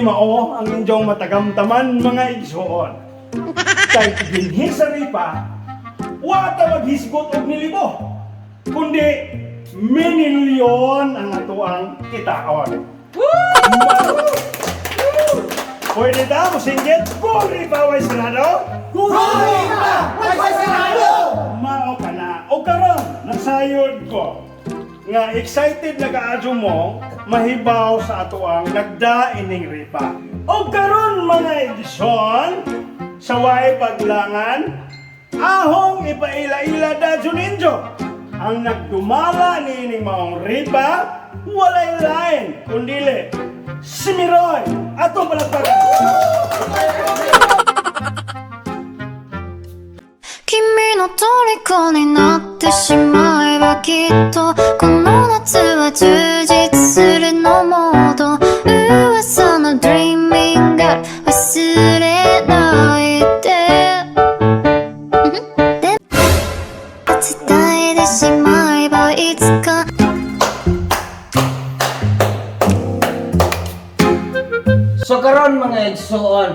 Kini mao ang inyong matagamtaman, mga igsoon. Kay dinhi sa ripa, wa ta maghisgot og nilibo, kundi minilyon ang atoang kitaon. Pwede ta mosinggit, "Go ripa, way sarado!" Go ripa, way sarado! Mao ka na. O karon, nasayod ko nga excited na kaadyo mo mahibaw sa atoang nagda ining ripa. O karon, mga igsoon, sa way paglangan, ahong ipaila-ila dadyo ninyo. Ang nagdumala niining maong ripa, walay lain kundili si Miroy. Atong palakpakan. 君の虜になってしまえば、きっとこの夏は充実するの。もっと噂の Dreaming Girl 忘れないで。で伝えてしまえば、いつか So karon, mga igsoon,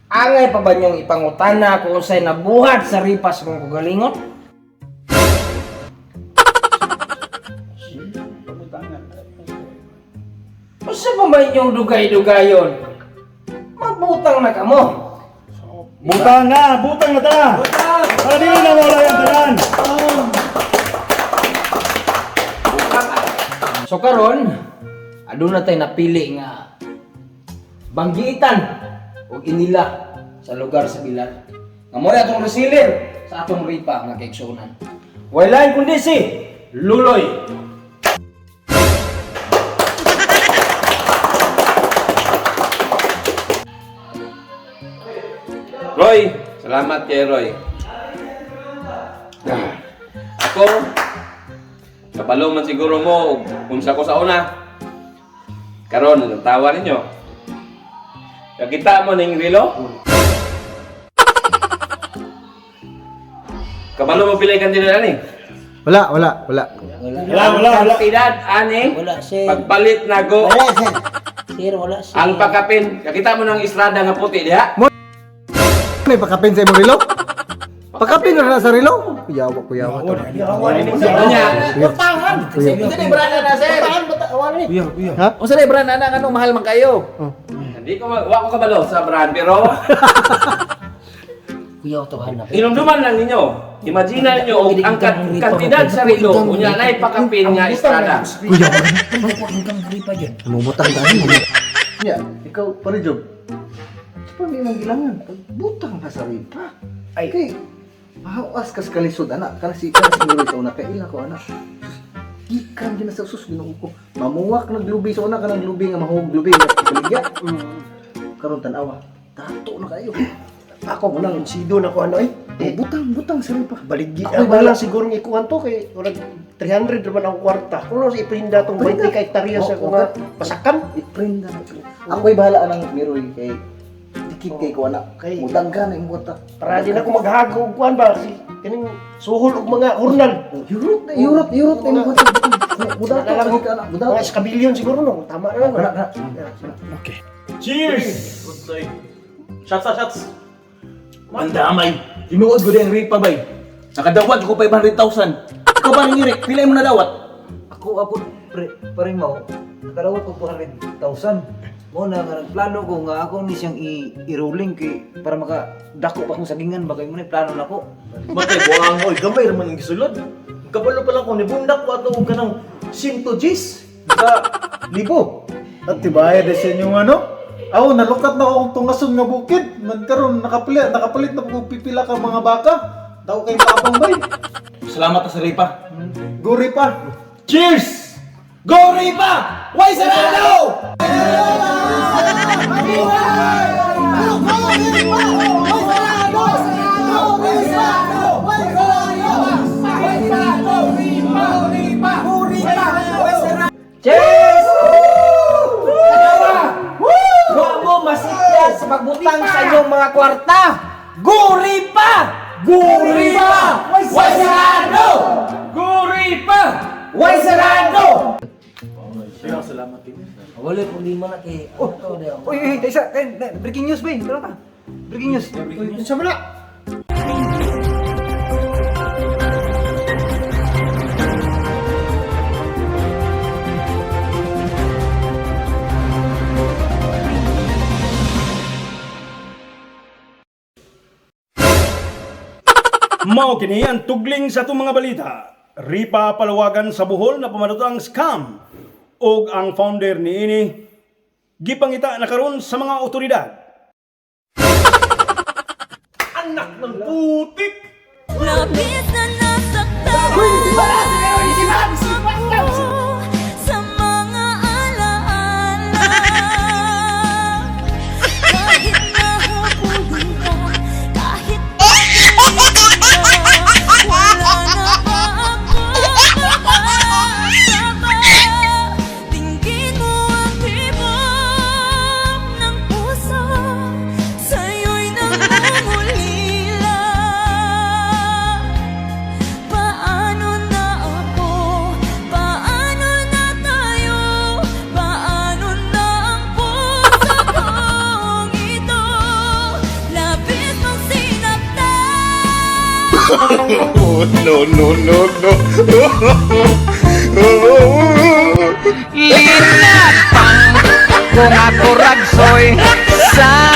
angay pa ba niyong ipangutana kung unsay nabuhat sa ripas mong kagalingon? Unsa pa ba inyong dugay-dugayon? Magbutang na kamo. Butang na! Butang na ta! Para dili na wala yung tanan! So karon, aduna tay napili nga banggitan og inila sa lugar sa Bilar. Nga mo'y atong resilir sa atong ripa nga kaigsuonan. Way lain kundi si Luloy. Roy, salamat kay Roy. Ako, kabalo man siguro mo og unsa ko sa una. Karon, tawa ninyo. Nakita mo ning relo? Kabalo mo pilay kandila ani? Wala, wala, wala. Wala, wala, wala. Kantidad ani? Wala, sir. Pagpalit nago Wala, sir. Sir, wala, sir. Ang pakapin. Nakita mo ng estrada nga puti diha? May pakapin sa imong relo? Pakapin na sa relo? Kuyawa, kuyawa. Nya, Unsa ni brand na, sir? Ha? Unsa ni brand na nga mahal man kayo? Hindi ko wa ko kabalo sa brand, pero Kuya, to hanap. Inumduman lang ninyo. Imagine ninyo og ang kantidad sa relo unya nay pakapin nga estrada. Namumutang tayo. Ya, ikaw pare Job. Sa pa may imong gilangan, pagbutang ka sa ripa. Ay. Kay mahawas kas kalisod ana, kana si Miroy sa una kay ila ko ana. Sus, gikan gyud na sa sus, Ginoo ko. Mamuwak naglubi sa una, kanang lubi nga mahog lubi nga baligya. Karon tan-awa, tato na kayo. Ako mo nang sido na ko ano eh. Butang, butang sa ripa. Baligya Ako'y ako bahala. lang siguro ng ikuhan to kay murag 300 naman ang kwarta. Kuno sa iprinda tong 20 ka hektarya sa Oo, mga pasakan. Iprinda na ko. Ako'y bahala anang Miroy kay dikit kay ko ana. Kay- Mudangga na imong kwarta. Para di na ko maghago og kuan ba si kining suhol og mga hurnal. Yurot na, yurot, yurot na imong kwarta. Mudato Na lang ka ana, mudato. Mga iskabilyon siguro no. Tama na lang. Kana, kana. Cheers! Shots ah, shots! Mandamay! Tinuod ko ang ripa bay. Nakadawat ko 500,000. Ikaw ba nang Eric? Pila mo nadawat? Ako ako pre, pare mo, nakadawat ko 400,000. Mo na nga nagplano ko nga ako ni siyang i-rolling kay para maka dako pa akong sagingan bagay mo na plano nako. Matay buang oy, gamay ra man ang gisulod. Kabalo pa lang ko nibundak ko ato og kanang 100 Gs sa libo. At tibaya de sa inyong ano? Aw, nalukat na akong tungason nga bukid. Man karon nakapalit na po pipila ka mga baka. Daw kay tabang bay. Salamat sa ripa. Guri pa. Cheers! Go ripa! Why sarado? Cheers! Tanawa! Wa mo masikyan sa pagbutang sa inyong mga kwarta. Guri pa! Guri pa! Way sarado! Guri pa! Way sarado! Salamat din. Wala problema na kay Oh, ano to daw. Uy, uy, taysa, kay breaking news bay, tara ta. Breaking news. Uy, unsa man na? Mao kini ang tugling sa atong mga balita. Ripa paluwagan sa Bohol na pamadutang scam og ang founder niini gipangita na karon sa mga otoridad. Anak ng putik! Labis na nasaktan ako sa mga alaala. Kahit nahabulin ka, kahit patuloy ka, wala na ba akong pag-asa pa? Tingin mo ang tibok ng puso, sa'yo'y nangungulila. Paano na ako? Paano na tayo? Paano na ang puso kong ito? Labis mong sinaktan. No, no, no, no. Linapang kung ako ragsoy sa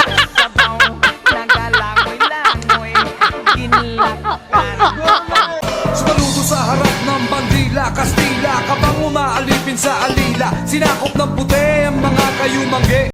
Sumaludo sa harap ng bandila, Kastila, kabang umaalipin sa alila. Sinakop ng puti ang mga kayumanggi.